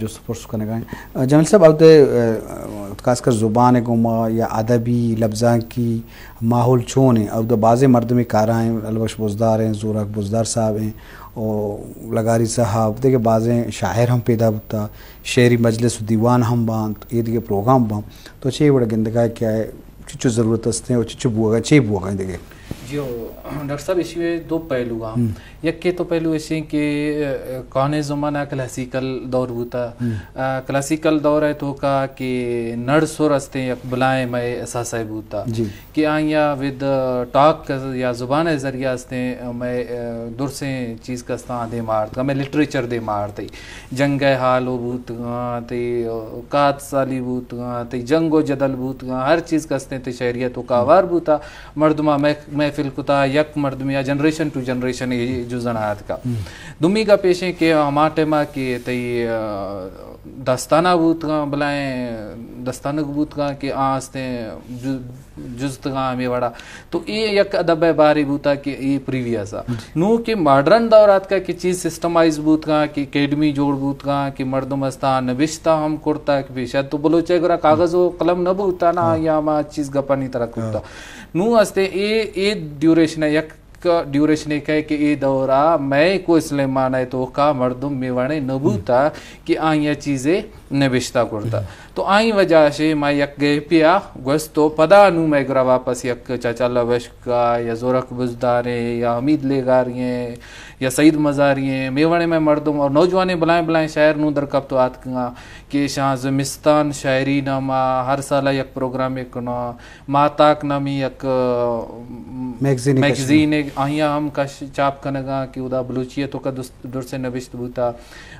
جست پرس کنگا ایں۔ جمیل صاحب، اود ء خاص کر زبان ء گوما یا ادبی لبزانکی ماحول چون ایں؟ اود ء بازیں مردمی کارائیں، البخش بزدار ایں، زوراک بزدار صاحب ایں، او لگاری صاحب، دگہ بازیں شاعر ہم پیدا بوتا، شعری مجلس و دیوان ہم بانت، اے دگہ پروگرام بانت۔ تو چے وڑ گندگا کہ چچو ضرورت استیں و چچو بوگا، چے بوگا دگہ؟ جی ہو، ڈاکٹر صاحب، ایشی ء دو پہلو آں۔ یکے تو پہلو ایشیں کہ، ء، کہنیں زمانہ کلاسیکل دور بوتا۔ ء، کلاسیکل دور ء توکا کہ نڑ سر استیں یک بلائیں مئے اثاثہ بوتا۔ جی۔ کہ آئیا ود ٹاک یا زبان ء ذریعہ استیں مئے، ء، درسیں چیز کستاں دیما آرت، مئے لٹریچر دیما آرت۔ جنگ ء حال و بوتگاں، تئی کات سالی بوتگاں، تئی جنگ و جدل بوتگاں، ہر چیز کستیں تئی شاعری ء توکا ہوار بوتا۔ مردماں مح-، محفل کتا، یک مردمے ء جنریشن ٹو جنریشن اے جزن آتکا۔ دومی گپ ایشیں کہ ہما ٹائما کہ تئی، آ، داستانہ بوتگاں، بلائیں داستانک بوتگاں کہ آ استیں جز-، جزتگاں ہمے وڑا۔ تو اے یک ادب ء بارے بوتا کہ اے پریویس آ۔ نوں کہ ماڈرن دور آتکا کہ چیز سسٹمائز بوتگاں، کہ اکیڈمی جوڑ بوتگاں، کہ مردم استا نبشتہ ہم کرتا کہ پیشہ تو بلوچ ء گرا کاغذ و قلم نہ بوتا نا، یا ہما چیز گپانی ترا کرتا۔ نوں استے اے، اے ڈیوریشن ء یک ڈیوریشن ء کئے کہ اے دورا مئے کوہ سلیمان ء توکا مردم میوانے نہ بوتا کہ آئی ء چیزے نبشتہ کرتا۔ تو آئی وجہ شے ما یک گیپے آ گوست و پدا نوں مئے گرا واپس یک چاچا اللہ بشک ء یا زورک بزداریں یا حمید لیگاری ایں یا سعید مزاری ایں، میوڑیں مئے مردم اور نوجوانیں بلائیں بلائیں شاعر نوں در کپت و آتکگاں کہ شاں زمستان شاعری ناما ہر سال یک پروگرامے کناں۔ ماہتاک نامی یک، ء، میگزینے کش۔ میگزینے آئیا ہم کش چاپ کنگاں کہ اودا بلوچی ء توکا درس-، درسیں نبشت بوتا۔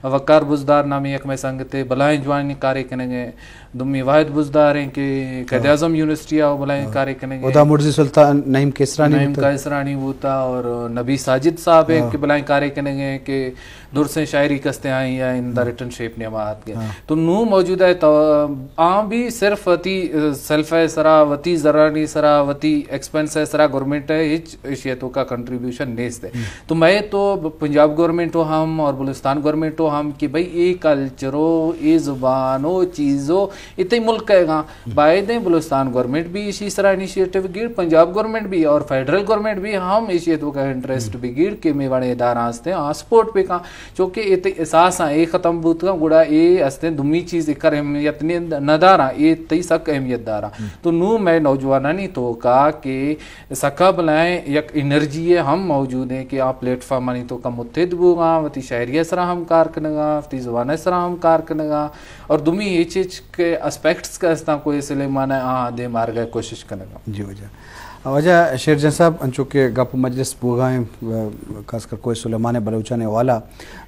وقار بزدار نامی یک مئے سنگتے بلائیں جوانیں کارے کنگے۔ دومی واحد بزدار ایں کہ قائد اعظم یونیورسٹی ء بلائیں کارے کنگے۔ اودا مرزی سلطان نعیم کیسرانی نعیم بوتا۔ کیسرانی بوتا اور نبی ساجد صاحب ایں کہ بلائیں کارے کنگے کہ درسیں شاعری کستے آئی یا ان دا ریٹن شیپ نیاما آتکے۔ تو نوں موجودہ تو آ بھی صرف وتی، ء، سیلف ء سرا، وتی زرانی سرا، وتی ایکسپنس ء سرا گورنمنٹ ء ہچ ایشی ء توکا کنٹریبیوشن نیست ہے۔ تو مئے تو ب-، پنجاب گورنمنٹ و ہم اور بلوچستان گورنمنٹ و ہم کہ بھئی اے کلچر و اے زبان و چیز و اے تئی ملک ء گاں۔ بائدیں بلوچستان گورنمنٹ بھی ایشی سرا انیشیٹو گیڑ، پنجاب گورنمنٹ بھی اور فیڈرل گورنمنٹ بھی ہم ایشی ء توکا انٹرسٹ بھی گیڑ کہ میواڑیں ادارہ ہستیں آ سپورٹ بکاں۔ چونکہ اے تئی اساساں اے ختم بوتگاں، گڑا اے استیں دومی چیز اے کر اہمیت نہ، نہ داراں، اے تئی سک اہمیت داراں۔ تو نوں مئے نوجوانانی توکا کہ سکا بلائیں یک انرجی اے ہم موجود ایں کہ آ پلیٹ فارمانی توکا متحد بوگاں، وتی شاعری ء سرا ہم کار کنگاں، وتی زبان ء سرا ہم کار کنگاں، اور دومی ہچ ہچ کہ اسپیکٹس کہ استاں کوہ سلیمان ء آ دیم آرگ ء کوشش کنگاں۔ جی واجہ۔ واجہ شیر جان صاحب، انچو کہ گپ و مجلس بوگا ایں، خاص کر کوہ سلیمان ء بلوچانی حوالہ،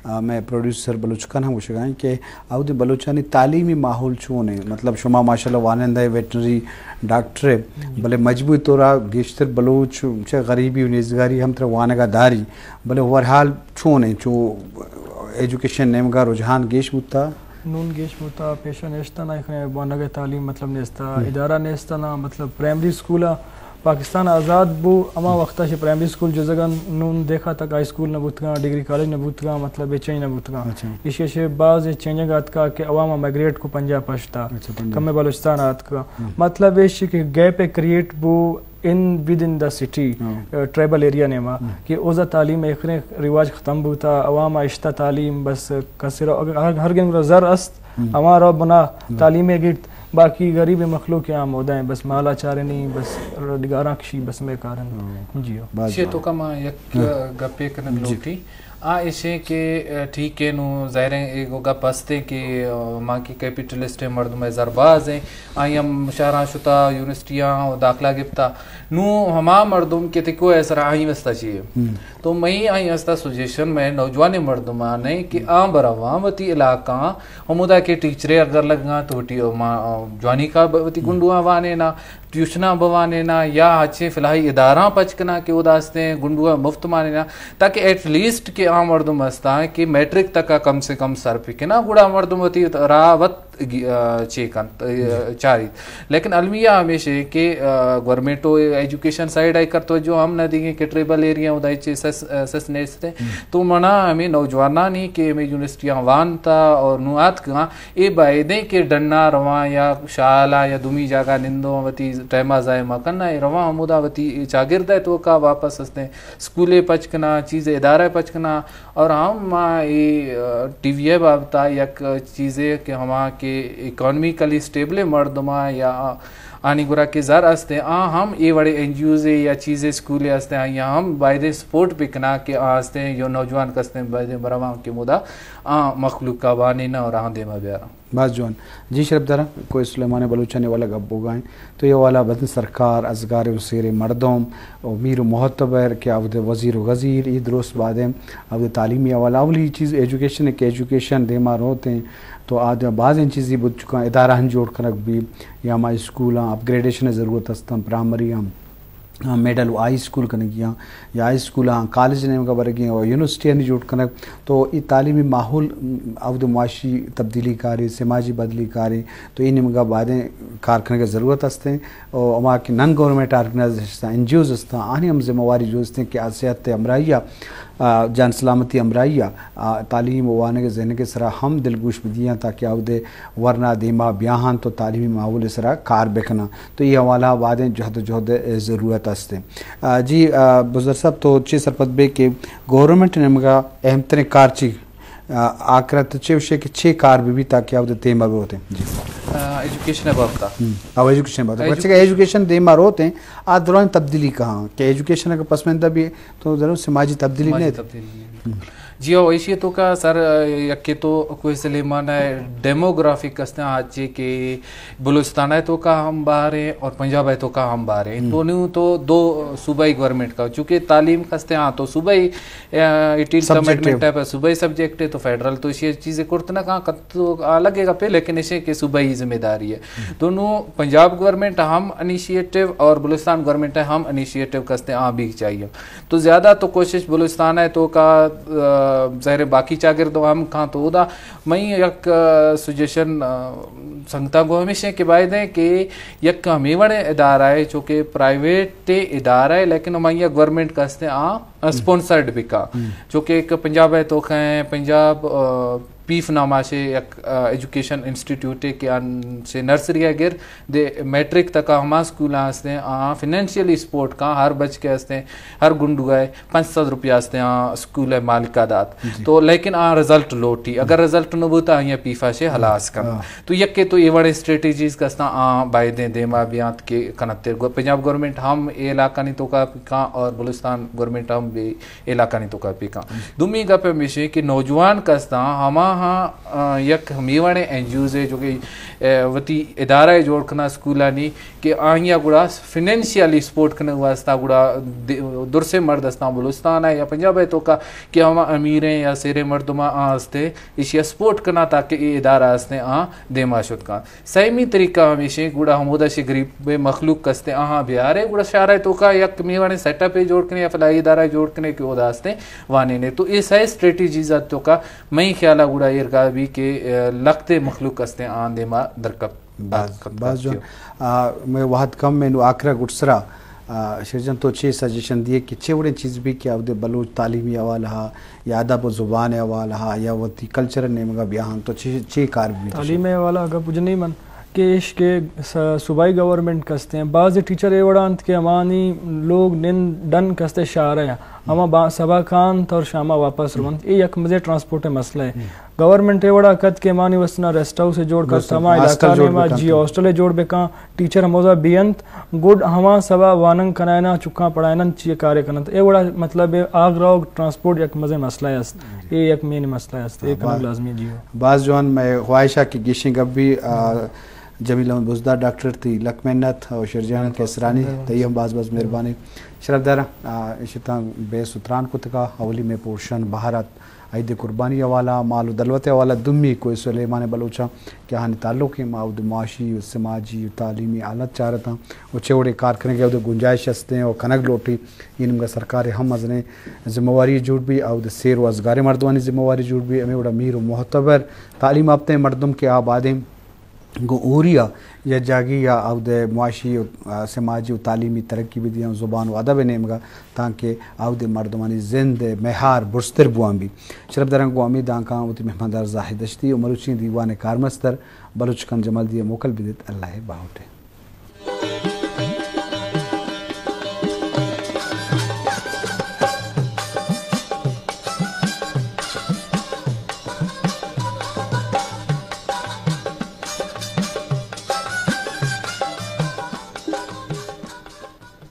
آ، مئے پروڈیوسر بلوچ خان ہم گوشگا ایں کہ اودے بلوچانی تعلیمی ماحول چون ایں؟ مطلب، شما ماشاءاللہ وانندہ ئے، ویٹرنری ڈاکٹر ئے، بلے مجموعی طورا گیشتر بلوچ چہ غریبی و نیزگاری ہم ترا وانگا داری، بلے اوورحال چون ایں؟ چو ایجوکیشن نیمگا رجحان گیش بوتا؟ نون گیش بوتا، پیشہ نیشتہ نا، اخنے وانگ ء تعلیم مطلب نیستا، ادارہ نیستا نا، مطلب پرائمری اسکول ء پاکستان آزاد بو، ہما وخت ء پرائمری اسکول جزگان، نون دیکھا تک ہائی اسکول نہ بوتگاں، ڈگری کالج نہ بوتگاں، مطلب اے چینج نہ بوتگاں۔ اچھا۔ ایشی ء چہ باز اے چینجنگ آتکا کہ عوام ء مائگریٹ کو پنجاب پشتا، اچھا، پنجاب۔ کمے بلوچستان آتکا۔ ہم۔ مطلب ایش کہ گیپ اے کریٹ بو، in with in the city, ہاں۔ ٹرائبل ایریا نیما، ہاں۔ کہ اوزا تعلیم ایخریں رواج ختم بوتا، عوام اشتا تعلیم بس کسر، اگر ہر، ہر گنگ را زر است، ہم۔ ہما را بنا، ہم۔ تعلیم گیت، باقی غریب مخلوق آ مودا ہیں، بس مالا چارنی، بس ڈگاراں کشی، بس میں کارن۔ ہاں۔ جی ہو۔ باز شے تو کما یک گپے کنگ لوٹی۔ آ ایشیں کہ، ٹھیک ہے، نوں ظاہر ہے، ایک گپ ہستے کہ، ماں کی کیپیٹلسٹ ہیں، مردم ہے زرباز ہیں، آئی ہم شہراں شتا، یونیورسٹیاں و داخلہ گپتا۔ نوں ہما مردم کہ تکو ہے سر آئی واسطہ چیئے۔ تو مئی آئی واسطہ سجیشن میں نوجوان مردمان ہیں کہ آ برواں وتی علاقہ ہمودا کہ ٹیچرے اگر لگا تو وتی جوانی کا وتی گنڈواں وانے نا، ٹیوشناں بوانیناں یا ہچیں فلاحی اداراں پچ کناں کہ اودا استیں گنڈواں مفت مانیناں، تاکہ ایٹ لیسٹ کہ آ مردم استاں کہ میٹرک تک ء کم سے کم سر پکناں، گڑا مردم وتی راہ وت گی-، آ، چے کنت، آ، چاریت۔ لیکن المیہ ہمیش ہے کہ، آ، گورنمنٹ و ایجوکیشن سائیڈ آئی کر توجہ ہم نہ دیگیں کہ ٹریبل ایریا ہوں دائی چے سس، آ، سس نیست ہیں۔ تو منا ہمیں نوجوانانی کہ ہمیں یونیورسٹیاں وانتا اور نو آتکگاں، اے بایدیں کہ ڈنا رواں یا شالا یا دومی جاگہ نندو وتی ٹائما ضائع مکناں، اے رواں ہمودا وتی چاگرد ءِ توکا واپس ہستیں اسکولے پچ کناں، چیزے ادارہ پچ کناں۔ اور ہم ما اے، آ، ٹی وی ءِ بابتا یک چیزے کہ ہما کہ اکانومیکلی اسٹیبلیں مردماں یا آنی گورا کہ زر ہستیں، آ ہم اے وڑیں این جی اوزے یا چیزے اسکولے ہستیں، آیاں ہم بایدیں سپورٹ بکناں کہ آ ہستیں، جو نوجوان کستیں بایدیں برواں کہ مودا آ مخلوقا وانیناں اور آہاں دیما بیاراں۔ باز جوان۔ جی شرپ دارا، کوہ سلیمان بلوچانی والا گپ بوگائیں۔ تو یہ والا بدن سرکار، ازگار و سیر مردم و میر و معتبر کہ آود وزیر و غزیر، یہ درست بادیں، آود تعلیمی حوالہ۔ اولی چیز ایجوکیشن ہے کہ ایجوکیشن دیما روتیں، تو آد بازیں چیزی بود چکاں، ادارہ ہن جوڑ کنگ بھی، یا ہما اسکولاں اپ گریڈیشن ضرورت ہستاں، پرائمری ہم، ہاں، مڈل و ہائی اسکول کنگی ہاں، یا ہائی اسکول ہاں، کالج نیمگا برگی ہاں، یونیورسٹی ہنی جوڑ کنگ۔ تو ای تعلیمی ماحول، م، اود معاشی تبدیلی کاری، سماجی بدلی کاری، تو ای نیمگا بایدیں کار کنگ ضرورت ہستیں۔ او ہما کہ non government organisation, N G Os ہستاں، آنی ہم ذمہ واری جو ہستیں کہ آ صحت ہمراہی آ، آ، جان سلامتی ہمراہی آ، آ، تعلیم و وانگ زینگ سرا ہم دلگوش بدیاں تاکہ اود ورنا دیما بیاہاں تو تعلیمی ماحول سرا کار بکناں۔ تو یہ حوالہ بادیں جہد و جہد ضرورت ہستیں۔ آ، جی، آ، بزر صاحب تو چے سرپد بے کہ گورنمنٹ نیمگا اہم ترین کار چی، آ، آکرت چے وشے کہ چے کار بھی بھی تاکہ اود دیما بوتیں؟ جی۔ آ، ایجوکیشن بابتا۔ ہم، او ایجوکیشن بابتا۔ ایجوکیشن۔ پرچہ کہ ایجوکیشن دیما روتیں، آ درائیں تبدیلی کہاں کہ ایجوکیشن اگر پسماندہ بھی تو ضرور سماجی تبدیلی سماجی نہیں۔ تبدیلی نہیں۔ ہم۔ جی ہو، ایشی توکا سر، یکے تو کوہ سلیمان ءِ ڈیموگرافک کستیں آچے کہ بلوچستان ءِ توکا ہم باریں اور پنجاب ءِ توکا ہم باریں۔ ہم۔ تو نوں تو دو صوبائی گورنمنٹ کا، چونکہ تعلیم کستیں ہاں تو صوبائی، اے، ایٹین سبجیکٹ ہے۔ کمٹمنٹ ہے پر صوبائی سبجیکٹ ہے تو فیڈرل تو ایشی چیزیں کرت نہ کہاں، کت تو آ لگے گا پہ، لیکن ایشی کہ صوبائی ذمہ داری ہے۔ ہم۔ تو نوں پنجاب گورنمنٹ ہم انیشیٹو اور بلوچستان گورنمنٹ ہم انیشیٹو کستیں آ بھی چاہیے۔ تو زیادہ تو کوشش بلوچستان ءِ توکا، آ، ظاہر ہے باقی چاگرد ہم کاں تو اودا۔ مئی یک، آ، سجیشن، آ، سنگتاں گو ہمیش ہیں کہ بایدیں کہ یک ہمے وڑیں ادارہ ہے، چونکہ پرائیویٹ ادارہ ہے، لیکن ہمائی گورنمنٹ کستیں آ، آ، اسپانسرڈ بکا۔ ہم۔ چونکہ ایک پنجاب ءِ توکا ہیں، پنجاب، آ، پیف نام آشے یک، آ، ایجوکیشن انسٹیٹیوٹ ہے کہ آن سے نرسری ءَ گر دے میٹرک تکا ہما اسکولاں ہستیں، آ فنانشلی سپورٹ کاں، ہر بچکے ہستیں، ہر گنڈو ءَ پنچ سد روپیہ ہستیں، آ اسکول ءِ مالکا دات۔ جی۔ تو لیکن آ رزلٹ لوٹی، اگر رزلٹ نہ بوتا، آئی پیفا شے ہلاس کن۔ ہاں۔ تو یکے تو اے وڑیں اسٹریٹجیز کستاں آ بایدیں دیما بیانت کہ کنت۔ گو-، پنجاب گورنمنٹ ہم اے علاقہ نی توکا کاں اور بلوچستان گورنمنٹ ہم بے علاقہ نی توکا پیکاں۔ دومی گپ ہمیش ہے کہ نوجوان کستاں ہما ہاں، آ، یک ہمے وڑیں این جی اوز ہے جو کہ، اے، وتی ادارہ جوڑ کنا اسکولانی کہ آئیا گڑا فنانشلی سپورٹ کنگ واسطہ گڑا د-، درسیں مرد استاں بلوچستان ہے یا پنجاب ہے توکا کہ ہما امیریں یا سیریں مردماں آ ہستے ایشی سپورٹ کنا تاکہ اے ادارہ ہستیں آ دیما شت کاں۔ سیمی طریقہ ہمیشیں گڑا ہمودا شے غریب مخلوق کستیں آہاں بیارے، گڑا شہر ءِ توکا یک میوانیں سیٹ اپ جوڑ کنے یا فلاحی ادارہ جوڑ کنے کہ اودا ہستیں وانینے۔ تو اے سئے اسٹریٹجیز ءِ توکا مئی خیال ءَ گڑا ایرگا بھی کہ، آ، لختے مخلوق ہستیں آن دیما درکپ۔ باز، باز جوان۔ آ، مئے وہد کم ایں، نوں آخر ءَ گڈسرا، آ، شیر جان تو چے سجیشن دیئے کہ چے وڑیں چیز بھی کہ اودے بلوچ تعلیمی حوالہ یا ادب و زبان ءِ حوالہ ءَ یا وتی کلچر ءِ نیمگ ءَ بیاہاں تو چے، چے کار بہ بیت؟ تعلیم ءِ حوالہ ءَ گپ جنی من کہ ایش کہ س-، صوبائی گورنمنٹ کستیں، بعض ٹیچر اے وڑا انت کہ ہمانی لوگ نند ڈن کستے شہر ءَ، ہما با-، صبح کانت اور شام ءَ واپس رونت۔ اے یک مزے ٹرانسپورٹ ءِ مسئلہ ہے۔ گورنمنٹ اے وڑا کت کہ ہمانی وسنا ریسٹ ہاؤس جوڑ کت، ہما علاقہ نیما جی ہاسٹل جوڑ بکن۔ ٹیچر ہمودا بینت، گڈ ہما سبا وانگ کنائنا، چکاں پڑھائنا، چی کارے کننت۔ اے وڑا مطلب آگ روگ ٹرانسپورٹ یک مزے مسئلہ است۔ جی۔ اے یک مین مسئلہ است۔ اے ہاں، کنگ با-، لازمی جی ہو۔ باز جوان، مئے خواہش ہے کہ گیشیں گپ بھی، آ، جمیل احمد بزدار ڈاکٹر تئی لک منت اور شیر جان قیصرانی تئی ہم باز باز مہربانی۔ شرف دارا، آ، اشتاں بے ستران کتگا اولی مئے پورشن بہارت عید قربانی حوالہ، مال و دلوت حوالہ، دومی کوہ سلیمان بلوچاں کہ آہانی تعلق ایں، ما اود معاشی و سماجی و تعلیمی حالت چارتاں و چے وڑے کار کنگ ءِ اود گنجائش ہستیں و کنگ لوٹی۔ اے نیمگا سرکار ہم مزنیں ذمہ واری جوڑ بی، اود سیر و ازگاریں مردمانی ذمہ واری جوڑ بی، ہمے وڑا میر و معتبر تعلیم یافتہ مردم کہ آ بادیں گوں ہوری ءَ یک جاگہے ءَ اود ءِ معاشی و، آ، سماجی و تعلیمی ترقی بدیاں، زبان و ادب ءِ نیمگ ءَ، تانکہ اود ءِ مردمانی زند ءِ معیار برزتر بوان بی۔ شرپداراں، گوں ہمے دانکاں وتی مہماندار زاہد دشتی و مروچی ئیں دیوان ءِ کارمستر بلوچ خان جمالدی ءَ موکل بدیت۔ اللہ ءِ باہوٹ ءَ۔